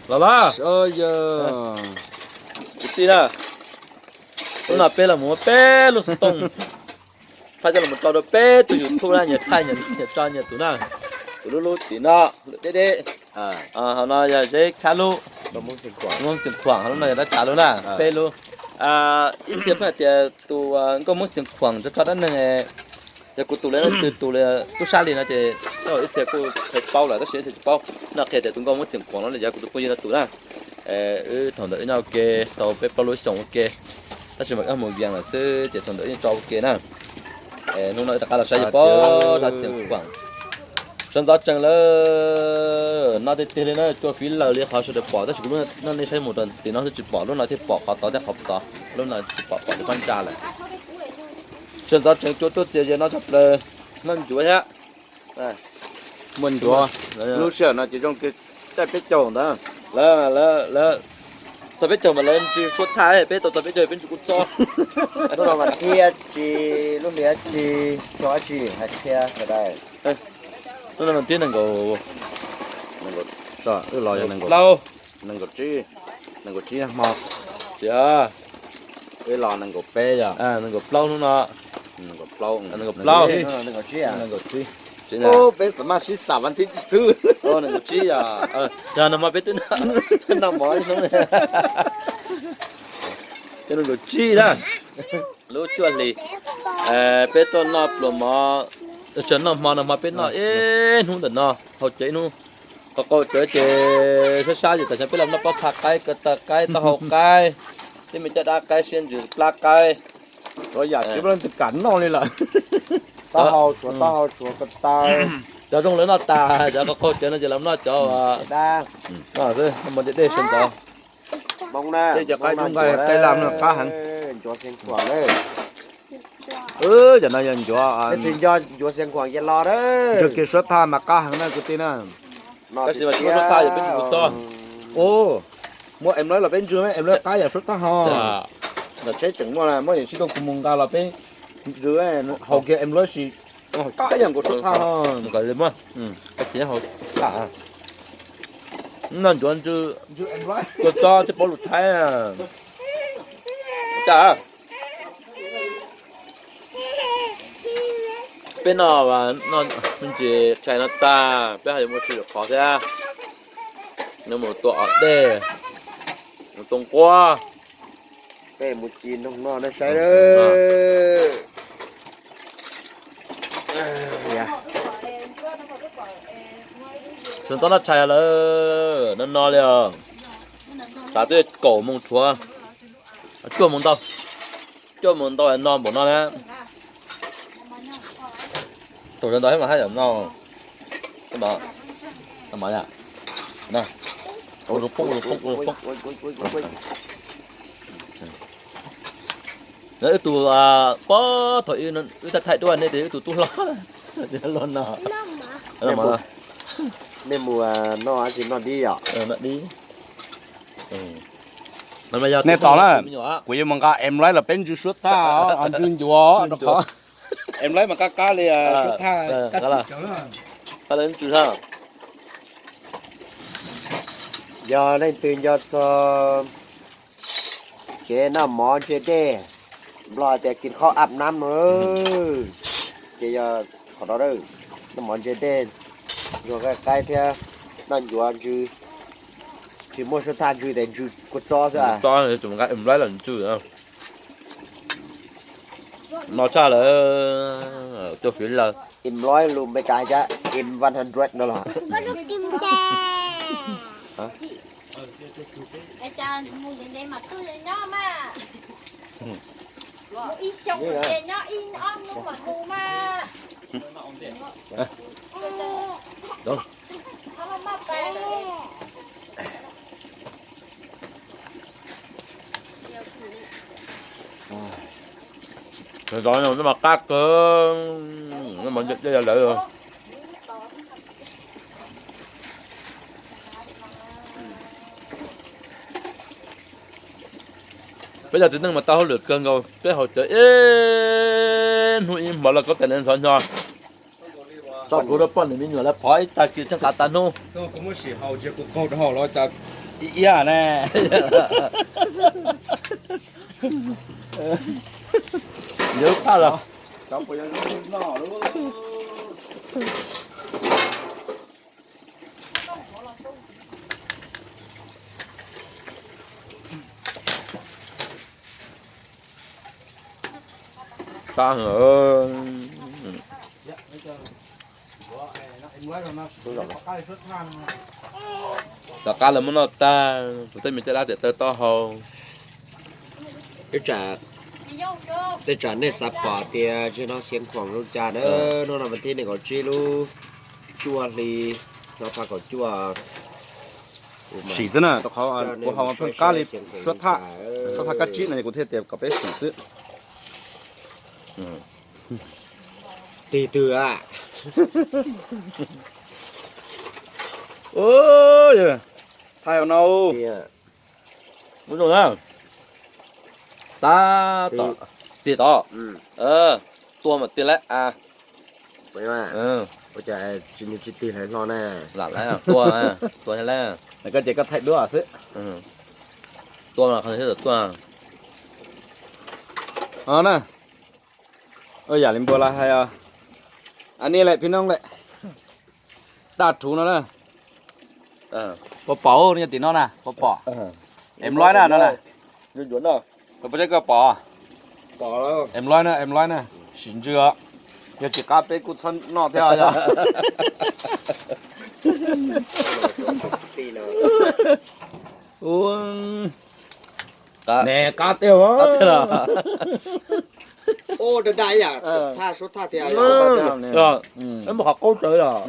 Los los. Kwv tij na, lub no peb los mus muab peb lub xov tooj, thaij coj los tso rau peb tus YouTube na, nyias thaij nyias tso nyias tus na. Tus lub lub tim no, lub deb deb. Hauv no yog Zeb Khab lub, Xeev Khuam, hauv lub no yog Dab Tsav lub na, peb lub. Ib txhia pheej hais tias tus nkauj Hmoob Xeev Khuam tso tso dab neeg, yog kuv tus li no, tus li tub sab li no ces ib txhia kuj paub lawm tab sis ib txhia tsis paub. No qhia tias tus nkauj Hmoob Xeev Khuam no yog kuv tus phooj ywg no tus na. Wb thaum ntawd wb nyob ua ke tau peb plaub lub xyoos ua ke, tab sis mas wb mus vias lawm xwb ces thaum ntawd wb tso ua ke na. Hnub no wb rov qab los saib yog pab sab Xeev Khuam. Sawv ntxov tsees lawm, no tiag tiag li na, cua fiv lawm li qhov sawv daws pom tab sis kuv lub no nej saib mus rau tim no xwb tsis pom, lub no thiaj pom qhov tod thiab qhov tod, lub no tsis pom, pom rau pob ntsa lawm. Sawv ntxov tsees cua tuaj txias ze no tshaj plaws, noj ncuav thiab. Muaj ncuav, lub sij hawm no ces zoo kawg, caij peb caug ntawd. Lawv, lawv, txog peb caug mas lawv ntsw suab thaj, peb tau txog peb caug peb ntsw kuj txob. Lub no mas thiab tsis, lub hlis dab tsi, xyoo dab tsi hais qhia sawv daws. Lub no mas thiab nees nkaum, wb los yog nees nkaum plaub, nees nkaum tsib, nees nkaum tsib hmo. Wb los nees nkaum peb yog nees nkaum plaub hnub no. Nees nkaum plaub, nees nkaum plaub, nees nkaum tsib. Peb xam maj sib xam vas thib tsib twb, nees nkaum tsib yog, yog no mas peb twb noj mov ib hnub. Nees nkaum tsib na, lub cuaj hlis, peb tuaj noj pluas mov, tsis noj hmo no hmo peb noj ib hnub ntawm no, hau cawv ib hnub. Qhov qau cawv ces sab sab ces tam sim no peb los noj pob txha qaib, ko taw qaib, taub hau qaib, thiab me caj dab qaib, siab ntsws plab qaib. Tsuav yam tsis muaj leej twg kam noj li lawm. Taub hau, tsuav taub hau, tsuav ko taw. Cov zoo lawv noj tas, cov qhov qau cawv no ces los noj cov xwb, mov dej dej sawv ntxov. Tej cov qaib zoo nqaij, qaib laj no qab heev. Cov no yog ncuav, ncuav Xeev Khuam los, ntsw kiag suab thaj mas qab heev na kwv tij na. Tab sis mas tsis muaj suab thaj yog peb ntsw kuj txob. Muaj em lawv los peb ntsw, em lawv qab yam suab thaj ho. Ntawm tsheb tseem muaj, muaj yam sib tooj kuv mus nqa los peb ntsw, haus kiag em lawv sis qab yam nkaus suab thaj ho. Noj ncuav ntsw, kuj txob thiab paub lus Thaib. Peb noj me ntsis tshais no tag peb ho yuav mus tsis lwm qhov thiab. Nws mus tua os dej, mus tua nquab. Peb mus ci noog no saib. Tseem txob noj tshais lawm no no li os. Tav twb kaum moos tshuav, cuaj moos ntau, cuaj moos ntau no npaum no na. Thaum sawv ntxov mas haj yam no, wb tus, pob thaum wb thaij duab nej tias wb tus tub hlob, luag no. Nej mus noj dib os? Nej tos na, kuv yuav mus nqa em lawv los peb ntsw suab thaj, ntsw ncuav rau qhov em lawv mas qab qab li suab thaj. Yog leej twg nco txog kev noj mov ntse dej, Nplog hais tias kis khaub ab nab no, ces yog qhov no, noj mov ntse dej, ntsuag qaib qaib thiab noj ncuav ntsw, tsis muaj suab thaj ntsw tes ntsw kua txob xwb. No tshaj lawm, cua fiv lawm. Im lawv lus Meskas cas im one hundred no los. Zov no mas qab kawg, no mas dej yog lawv. Peb cov txiv neej mas tau hauj lwm kawg nkaus, peb haus cawv ib hnub ib hmo los kob tais li ntxhov hnyo. Tso kuv rau poj niam me nyuam lawv phov ib tag kis tsheej qav tas hnub. Yog lub phaj los. Tom qab lawv muab noj tag, kuv tej me caj dab tiam tawg taub hau. Tej tsam nej xav pom tias tsis no Xiav Khuam zoo cas na, hnub no vas thib nees nkaum tsib lub cuaj hli, no pha kaum cuaj. Sim xwb na, rau qhov kuv haus pheej qab li suab thaj, suab thaj kab tsib no kuv thiaj tias kom peb sim xwb. Tig twg a? Thaij no. Tab tom, tig tod. Tua mas tig lawm a. Ua cas tsis tig hlo hlo na? Lam lawm, tua, tua lawm. Koj ces koj thaij duab xwb. Tua mas qhov twg thiaj tawm tuaj. Os na, ua yam li npua lawv hais os, a ni lawm phib nooj lawm. Daj rhuv no na. Puas pom nej tim no na, puas pom? Em lawm na no na. Puas pom, koj pom? Em lawm na, em lawm na. Sim ntsws os. Yog tsis qab peb kuj txhob noj thiab os. Ua, ne qab tiag. Muaj qhov qaub rawv os.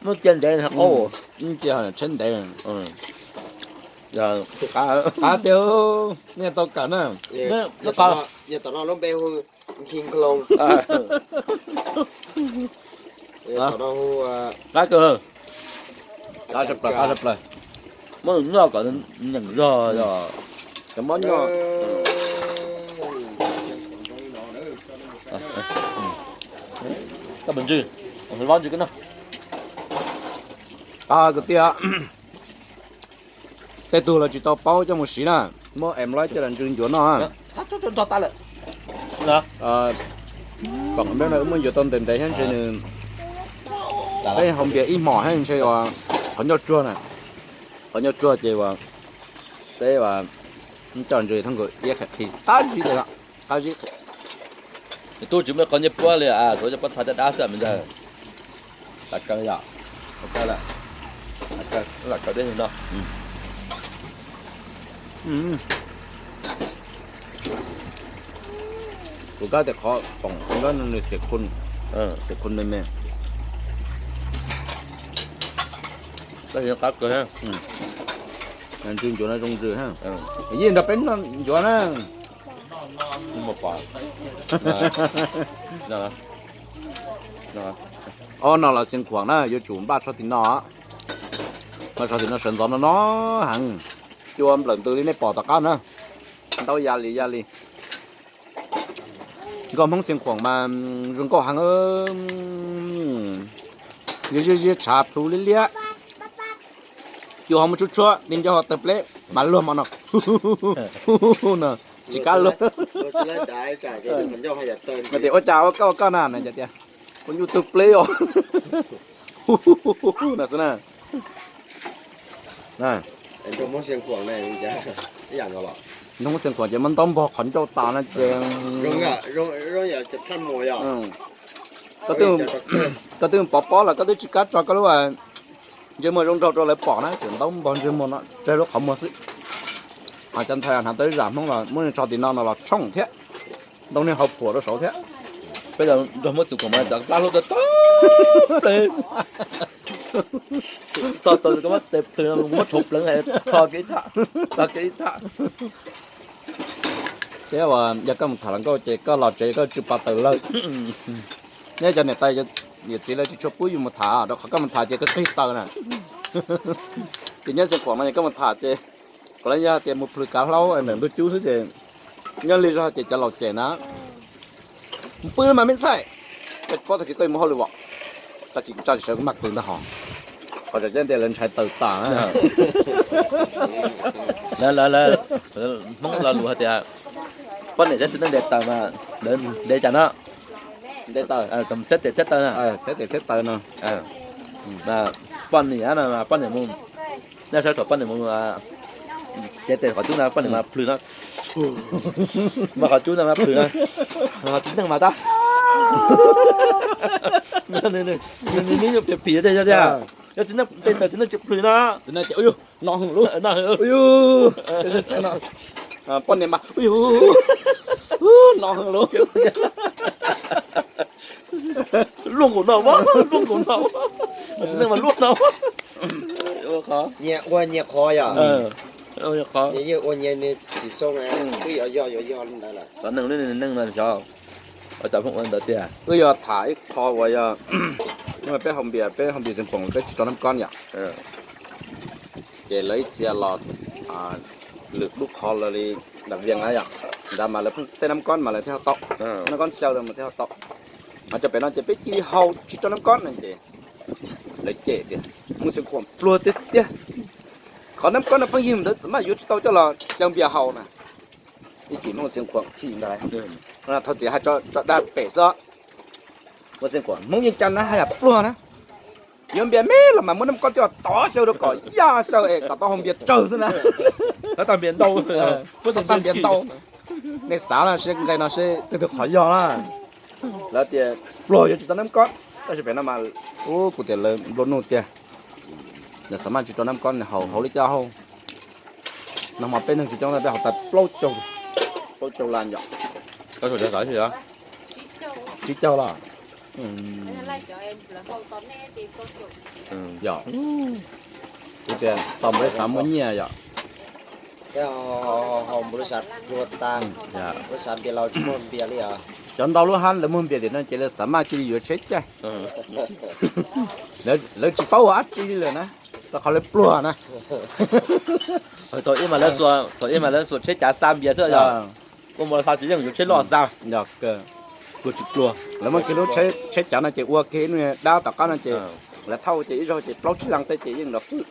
Muaj cia ntev qhov qaub. Cia tsheb ntev. Qab tiag, nej tau kawm na. Yog tom no lub npe hu Nkhis Nkhloos. Qab kawg. Qab tshaj plaws, qab tshaj plaws. Muab nws noj kom nyeem zog os. Cov mob noj. Koj puas ntsws? Lob ntsws koj noj. Qab kwv tij, tej tug los tsis tau paub coj mus siv na, muab em lawm coj los ntsws ncuav noj. Kom qhov nplej no wb muab ncuav tau ntev ntev thiab ntshe nws, peb haus npias ib hmos thiab ntshe qhov ncauj tsuag na, qhov ncauj tsuag ces peb coj ntsws thoob nkaus iab qhis qhis qab zib li, qab zib. Tub tsis muaj qhov nyiaj puab li, tuav cov pob txha caj dab xwb me ntxawg. Lam kaw yom, lam kaw deb no. Kuv kab tias qhov poom nyob no nws xim khun, xim khun me me. Qab kawg, ntsws ncuav no zoo ntsws. Yeej nrog peb noj ncuav na. Ob no los Xeev Khuam na, yuav tsum npaj tsho tim no. Npaj tsho tim no sawv ntxov no no heev. Cua nplawm ntws li nej pom tom qab na. Ntau ya li ya li. Nkauj Hmoob Xeev Khuam mas zoo nkauj heev. Ziab ziab tshav plhu liab liab. Cua ho muaj tshuab tshuab, li ncauj ho tawg pleb mas luag hmo no. No tsis kam luag. Mas tias ua cas ua koj ua koj na, tias ua nyuj tawg pleb os. No xwb na. Nroog Xeev Khuam ces muab ntaub npog qhov ncauj tas no ces koj twb pov pob los koj twb tsis kam tso koj lub ntsej muag zoo nraug rau lawv pom na, tseem ntaub npog ntsej muag no tseg lub qhov muag xwb. Cov ntxhais hnav tau ib zam Hmoob los muab nws tso tim no no los tshooj thiab, ntoo niag hau phuam rau saud thiab. Peb nrog muab Xeev Khuam mas cov plab hlub tag tag li. Txog tau koj muab tes plhws no muab rhauv pleev, tso kiag ib thaj, tso kiag ib thaj. Thiab uas yog koj mus tham hluas nkauj ces koj los tsev koj tsw pa taws lawm. Nyob cov niam tais niam txiv lawv tsis tshua pub yus mus tham, rau qhov koj mus tham ces koj qig taws na. Ces nyob Xeev Khuam no koj mus tham ces, qhov lawv yog tias mus plhws kav hlaub ntawm ntug cub xwb ces, nyob li zog ces cov laus cem na. Mus pw mas me ntxhais, koj tsis paub tag kis koj yuav mus hauj lwm os. Tag kis kuv tso sawv kuv maj qw ntag hos. Qhov tseem ceeb tias lawv ntshai tawm tas na. Lawv, lawv, Hmoob lo lus hais tias poj niam thiab txiv neej ntes taws mas lawv ntes cas no. Ntes taws, txhiab tes txhiab taw no. Txhiab tes txhiab taw no. Poj niam no mas poj niam mus, nej saib thaum poj niam mus cev tes qhov cub no poj niam mas plhws no. Mas qhov cub no mas plhws no. Qhov txiv neej mas tab, nws nws nyuj phim phim tiag tiag. Yog txiv neej ntes taws txiv neej tsis plhws no. Poj niam mas no luaj nkaus no, luaj nkaus no. Txiv neej mas luaj no. Nyias ua nyias qhov yom. Nyias yeej ua nyias, nws tsis xoo, twb yuav yog yuav yog li ntawd lawm. Cov neeg lub neej no xyov ua cas pheej ua ntawd tiag. Wb yuav tham ib qho uas yog, peb hau npias, peb hau npias Xeev Khuam peb tsis rau nab kob yom. Ces lawv ib txhia los lwm lub qhov los li nram Vias na yom, nrad mas lawv pheej xej nab kob mas lawv thiaj hau tau, nab kob xyaw mas thiaj hau tau. Mas cov pem no ces peb cia li hau tsis rau nab kob no ces lawv cem tias Hmoob Xeev Khuam pluag tiag tiag. Qhov nab kob no pheej yig mus ntawd txawm maj yuav tsis tau coj los xyaw npias haus na. Ib chim Hmoob Xeev Khuam chim ntag. Thaum txiv hais tso dag pem xwb. Hmoob Xeev Khuam Hmoob yeej cas na haj yam pluag na. Yuav npias me los mas muab nab kob coj tov xyaw rau kom yaj xyaw es kom tau hau npias tsawg xwb na. Tag npias ntau, tag npias ntau. Nej xav no seb nqe no seb twg twg qhov yog na. Lawv tias pluag yuav tsis tau nab kob, tab sis pem no mas, ub, kuv tias lawv nplua nuj tiag. Nws xav maj tsis rau nab kob nws haus, haus li cas haus. Nag hmo peb neeg tsis coob tab peb haus tag plaub caug, plaub caug las yom. Tsib caug los. Yog, kuv tias tau npaum li xav muaj nyiaj yom. Peb haus npaum li xav pluag tag, npaum li xav npias los tsis muaj npias li os. Cov ntau lub hab lawv muag npias tiam no ces lawv xav maj cia li yuav tsheb caij. Lawv tsis paub ua dab tsi li lawm na, rau qhov lawv pluag na. Thaum ib mas lawv xuas tsheb cav xa npias xwb yog. Ua npaum li xav tsis yeej yuav tsheb loj xa. Pluag tsis pluag. Lawv muaj kiag lub tsheb cav no ces ua kiag ib lub dab tom qab no ces lawv thauj ces ib zaug ces plaub tsib leeg tej ces yeej los fwj.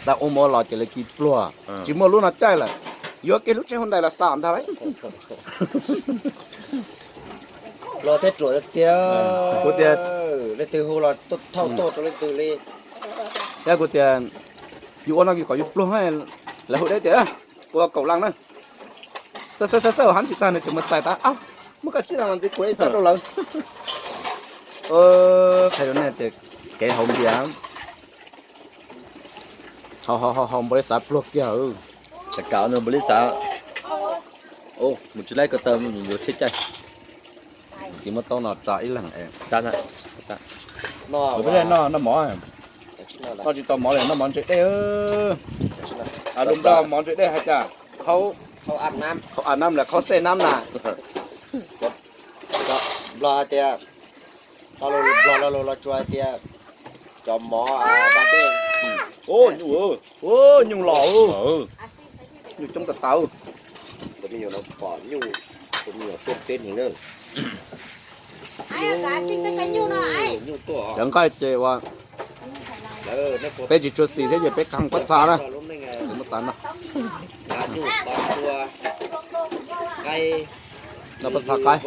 Tau ua mus ua los ces lawv cia pluag, tsis muaj lub no caij lawm, yuav kiag lub tsheb Hyundai los xa ntag lauj. Pluag thiab ruam tiag. Kuv tias, leej twg hu los thauj tuaj rau leej twg li. Thiab kuv tias, yus ua no yus kom yus pluag, lawv hu deb tias ua kaum leej na. Xawb xawb xawb xawb hab tsis tag nws tseem mus txais tas, muab koj tsib leeg los ntxiv kuv ib xawb rau lawv. Qhia rau nej tias kev haus npias, haus haus haus npaum li xav pluag kiag. Tam kam npaum li xav, mus tsis laib ko taw yuav tsheb caij. Ces muab taub no tsa ib leeg es. Noj mov, noj tsis tau mov li, noj mov ntse dej. Lus Nplog mov ntse dej hais tias qhaub, qhaub a nab los qhaub xej nab na. Nplog hais tias, Nplog lo lus Los Tsuas hais tias cov mov da dej. Nyuj, nyuj los, nyuj coob tas tas. Tus me nyuam no pom nyuj, tus me nyuam tuaj peb neeg na. Cov nqaij ces ua, peb tsis tshua xis thiab ces peb khav pob txha na. Pob txha qaib.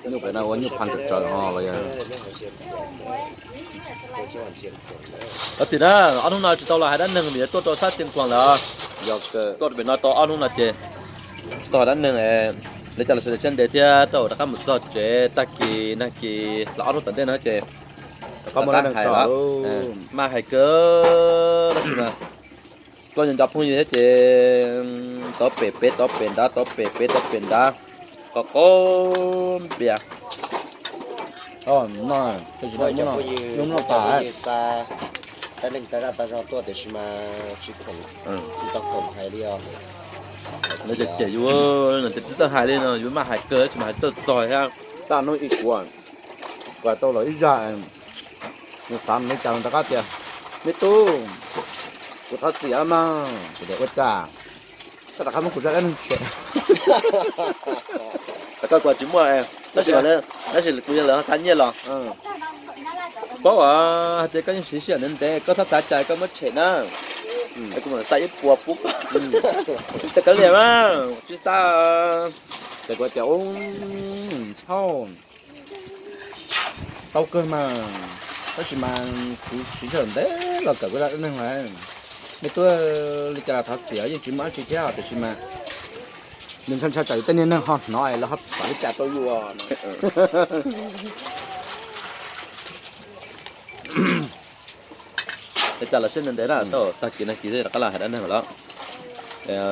Nyuj pem no ua nyuj pha tsawv tsawv ho los yog. Tab sis na, ob hnub no tsis tau los hais dab neeg vim tuaj rau sab Xeev Khuam lawm. Yog tuaj pem no tau ob hnub no ces tsis tau hais dab neeg, lawv cov los sawv daws siab ntev thiab rau rov qab mus txog tsev tag kis nag kis los ob hnub tom ntej no ces rov qab hais los. Maj hais kawg tab sis mas koj nco nco phooj ywg thiab ces tov pem peb tov pem nrad, tov pem peb tov pem nrad, qos qos npias. Tab sis no, tab sis no, tab sis mas tsis khoom, tsis tau khoom hais li os. Lawv cem yus, lawv cem tsis txawj hais li no, yus maj hais kawg tsis mas hais txawj txog thiab. Tag hnub ib kuv, kuv hais tau los ib zaj, nws xav nws li cas rov qab tias, me tub, kuv thov txim mas. Kuv tias ua cas, koj rov qab muab kuv zaj dab neeg tshem. Koj kuj tsis muaj, tab sis, tab sis kuv yog lawv ho xa nyiaj los. Paub as, hais tias koj yeej siv sij hawm ntev ntev, koj txhob xav cas koj muab tshem na. Kuv mam xa ib puas pub koj. Tsis tau kav liam mas tsis xa. Ces kuv tias, thaum tau kawg mas, tab sis mas kuv siv sij hawm ntev los kawm kuv zaj dab neeg lawm. Nej tuaj li cas los thov txim, yeej tsis muaj dab tsi thiab, tiam sis mas nws ntshaw ntshaw tsam tej niag neeg ho hnov es lawv ho xav li cas rau yus. Ua cas los siab ntev ntev na, tag kis no kis rov qab los hais dab neeg los.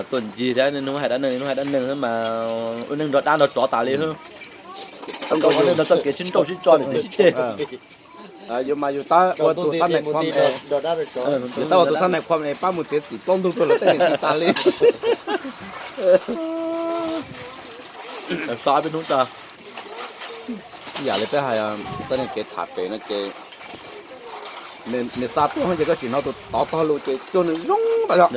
Tuaj ncig thiab, niaj hnub hais dab neeg, niaj hnub hais dab neeg xwb mas ua neej nrog dab nrog tsov tas li xwb. Ua neej nrog txoj kev sib nrauj sib tso niam txiv sib ceg. Yus mas yus tab ua tus thab nais khuam, yus tab ua tus thab nais khuam es pab mus txiav txim plaub ntug rau lawv tej niam txiv tas li. Ib yam li peb hais, txoj niag kev tham pem no ces nws xa tuaj ces koj tsis hnov tus tod tog lus ces cuag nws zoo tas zog.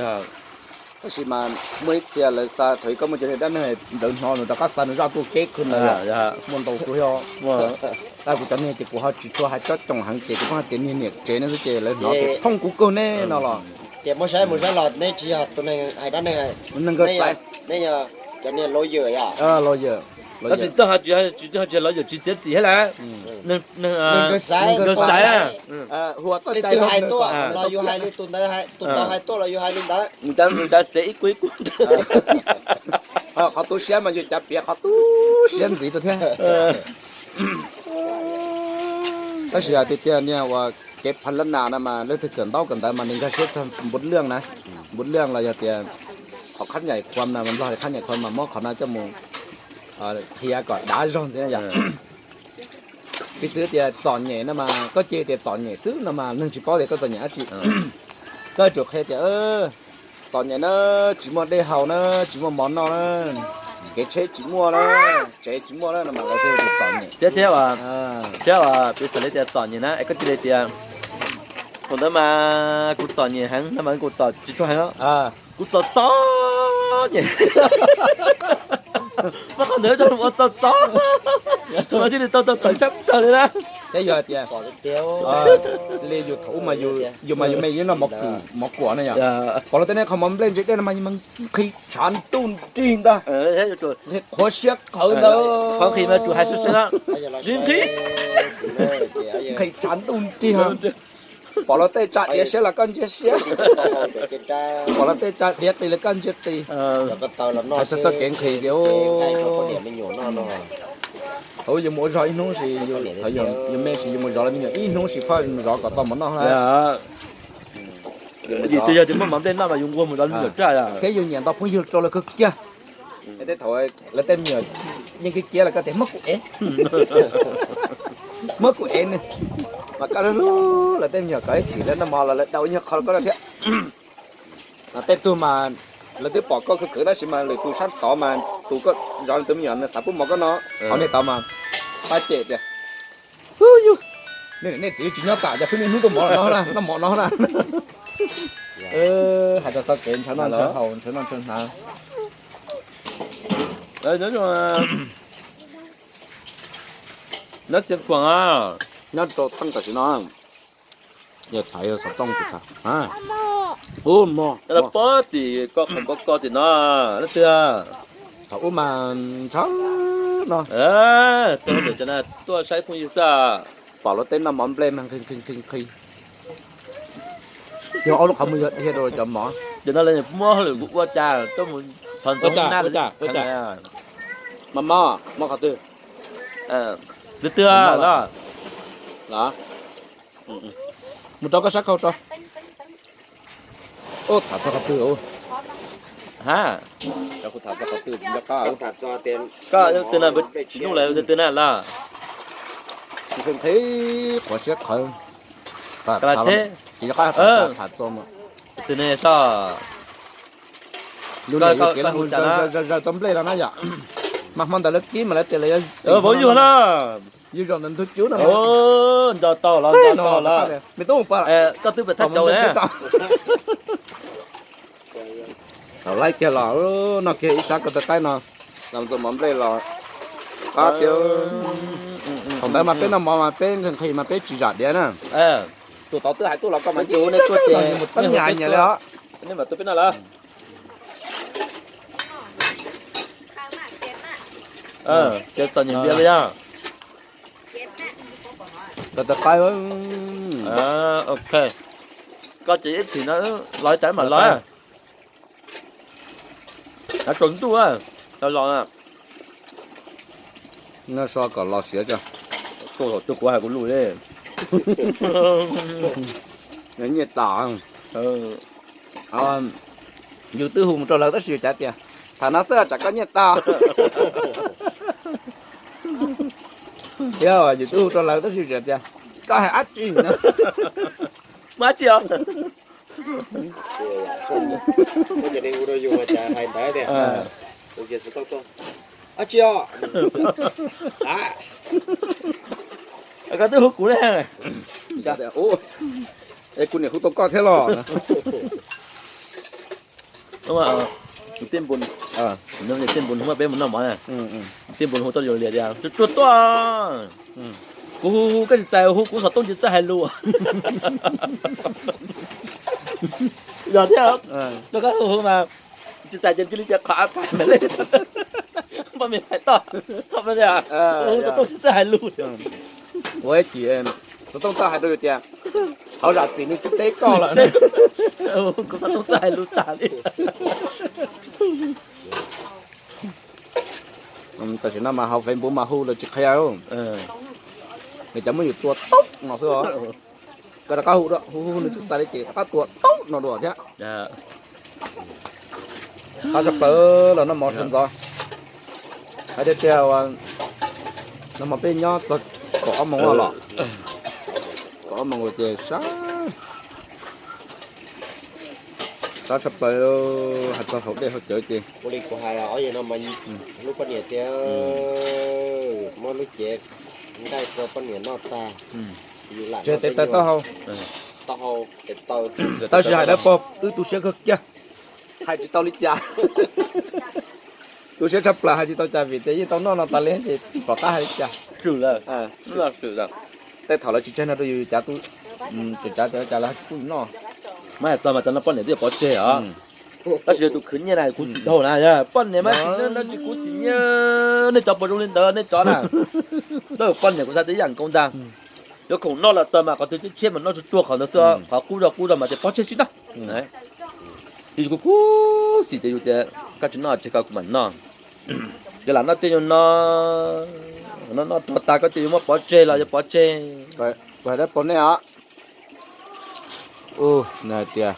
Tab sis mas muaj ib txhia lawv xa, thaum ub koj muaj cov niag dab neeg ntawd hnov nws rov qab xa nws zaj tuaj keb kawg ntawd, muaj ntau tus thiab. Tab kuv cov niag ces kuv ho tsis tshua hais tsob coom heev ces kuv pheej hais tias niag niam tsev no xwb ces lawv hnov tias thooj kuv kawg ne no los. Ces muab saib mus saib los neb tsis yog tus neeg hais dab neeg, neeg nkawd xaiv, neb yog cov niag lawyer, lawyer, tsis tau hais, tsis tau hais lawyer tsis txiav txim thiab las. Nkawd xaiv, nkawd xaiv, hais tuaj los yus hais li tus ntawd, tus tod hais tuaj los yus hais li ntawd. Nws cav xev ib kub ib kub. Qhov tu siab mas yus cav piav qhov tu siab ntxiv rau thiab. Tab sis hais tias tiag niag uas kev pha lab nas no mas leej twg kawm ntaub kawm ntawv mas nws nkag siab txog nput lwj na. Nput lwj los yog tias qhov khab nyais khuam no, Nplog khab nyais khuam mas muab qhov no coj mus qhia kom dav zog ntxiv na yom. Piv txwv tias txom nyem no mas koj cia tias txom nyem xwb no mas neeg tsis paub tias koj txom nyem dab tsi. Koj tsum qhia tias txom nyem na, tsis muaj dej haus na, tsis muaj mov noj na, kev tsheb tsis muaj na, tsev tsis muaj na no mas lawv thiaj tias txom nyem. Thiab thiab, thiab piv txwv li tias txom nyem na es koj cia li tias thaum ntawd mas kuv txom nyem heev no mas kuv txom tsis tshua heev, kuv txom txom nyem. Muab qhov ntawd coj mus ua txom txom mas thiaj li tau txom txom tshaj plaws li na. Thiab yog hais tias li yus thaum ub mas yus mas yus me yus noj mov kuam na yom, pom luag tej neeg qhov mov nplej ntse dej no mas yus mas nqhis tshav ntuj nrig ntag, nqhis qhuav siab qhawv ntag, nqhis tshav ntuj nrig. Pom luag tej tsa diav siab los koj ntsia siab, pom luag tej tsa diav qis los koj ntsia qis. Hais txog txoj kev nqhis tias thaum ub yus mus ua zog ib hnub sis, thaum yus me sis yus mus zov lawv me nyuam ib hnub sis phaj mus zov kom tau mov noj na. Yus twb yog tias muaj mov nplej noj mas yus nquag mus zov me nyuam raj thiab yus nyiam nto phooj ywg rau lawv kawg kiag. Tej thaum lawv tej me nyuam yeej kiv kiab los koj tias muab kuv ev, muab kuv ev ne, mas koj hlub hlub lawv tej me nyuam kom ib chim lawv noj mov los lawv dau ib nyuag qho rau koj noj thiab. Tej tug mas lawv twb pom koj khwv khwv tab sis mas lwm tus sab tod mas tus koj zov tus me nyuam nws xav pub mov koj no, qhov nej tod mas pab cem tias nej txiv tsis nyob tam ces pheej niaj hnub tuaj mov no na, noj mov no na. Hais txog txoj kev ntshaw noj ntshaw haus ntshaw noj ntshaw hnav. Nyob Xeev Khuam, nyob rau theej tam sim no, yog tham yog xov tooj tus tham. Ub, pob tim ko qhov ko ko tim no, leej twg? Thaum ub mas ntshaw no, tuaj saib phooj ywg xwb, pom luag tej noj mov nplej mas nqhis nqhis nqhis nqhis. Yog ob lub qhov muag yog dhia rau cov mov. Ces no lawv muab lawm kuv ua cas tuaj mus thov ntxoov na. Mas mov, mov qhov twg? Leej twg los? Mus rau koj sab khau rau. Ub, tham txog qhov twg? Ha, koj leej twg na, tsis nuj lawm leej twg na los? Nqhis qhuav siab qhawv. Tham txog, tham txog, lub niam yus kev los hu zaws zaws tau nplej los na yom. Mas hmo ntawd lawv kib mas lawv tias lawv yuav vauv yug na. Yus zaum ntawm ntug cub no, nco tau los nco tau los. Me tub, koj twb pam thaj caus na. Thaum laib kiag los noj kiag ib sab ko taw qaib no, los ntxuav mov nplej los. Qab tiag. Thaum ntawd mas peb noj mov mas peb nqhis mas peb tsis zam diav na. Tus tod twb hais tuaj los koj mas ua nej tuaj ces mus teeb nyias nyias li os. Nej mas tuaj peb noj lawm. Ces txom nyem npias li yog. Tawv tawv qaib. Ok. Koj ces ib chim no los cas mam los. Tsaus ntuj los. Noj so kom los siav tso. Tuaj thaum twg kuv hais kuv lus li. Nyiaj tas. Yus twb hu mus rau lawv tab sis yus cav tias, tham no xwb tsam koj nyiaj tag. Thiab yus twb hu rau lawv tab sis yus tias, koj hais dab tsi no? Muaj dab tsi os? Muaj cov neeg hu rau yus mas cas hais ntawd tias, hu kiag xov tooj tuaj, dab tsi os? Koj twb hu kuv ne. Es kuv niam hu tau koj thiab los. Tej npus, tej npus hu peb mus noj mov na, tej npus hu tau yus liam tias, tsuag tsuag tuaj. Kuv hu hu koj tsis txais, hu kuv xov tooj tsis txawj hais lus. Yog thiab, koj hu hu mas tsis txais ces cia li tias qhov av pais ntawd li. Poj me pais toj, hu xov tooj tsis txawj hais lus. Ua ib chim xov tooj txawj hais rau yus tias, hauv zam txim nws tsis teb koj lawm. Kuv xov tooj txawj hais lus tas li. Tam sim no mas hauv Facebook mas hu lawv tsis qhia. Nws cov muab yus tua tauj no xwb os. Koj rov qab hu, hu hu nws tsis txais li ces rov qab tua tauj no dua thiab. Qab tshaj plaws los noj mov sawv ntxov. Hais tiag tiag, noj mov peb nyob txog kaum ob moos los. Kaum ob moos ces sab, sab tshaj plaws, hais txog haus dej haus cawv ces. Ua li kuv hais, ob yawg no mas hlub poj niam tiag, muab lub cev nqaij rau poj niam noj tag. Tsis hais tes taw taub hau, tab sis hais dawb paug wb tu siab kawg kiag, hais tsis tau li cas. Tu siab tshaj plaws hais tsis tau cas vim tias yeej tau noj no tas li ces tsis pom qab hais li cas. Swm lawm, swm lawm. Tej thaum lawv tsis tseg no rau yus, yus cav, yus cav tias cas lawv tsis pub yus noj. Mas hais txog mas cov no poj niam twb yuav pov tseg os. Tab sis yog tus khwv nyiaj na khuv xim dhau na, poj niam mas tsis nyiaj, tab sis khuv xim nyiaj, nej cov puas zoo li ntawd nej cov na. Tab sis poj niam kuv xav tias ib yam nkaus ntag. Yuav khoom noj los txog mas qhov twg tshiab tshiab mas noj tsuag tsuag qhov ntawd xwb, qhov qub zog qub zog mas tias pov tseg tsis noj. Yus kuv khuv xim ces yus tias koj tsis noj tseg koj kuv mam noj. Ces lam noj tej nyuag no, noj noj rau tas koj tias yuav muab pov tseg los yuav pov tseg. Kuv hais dawb paug nej os. Nws hais tias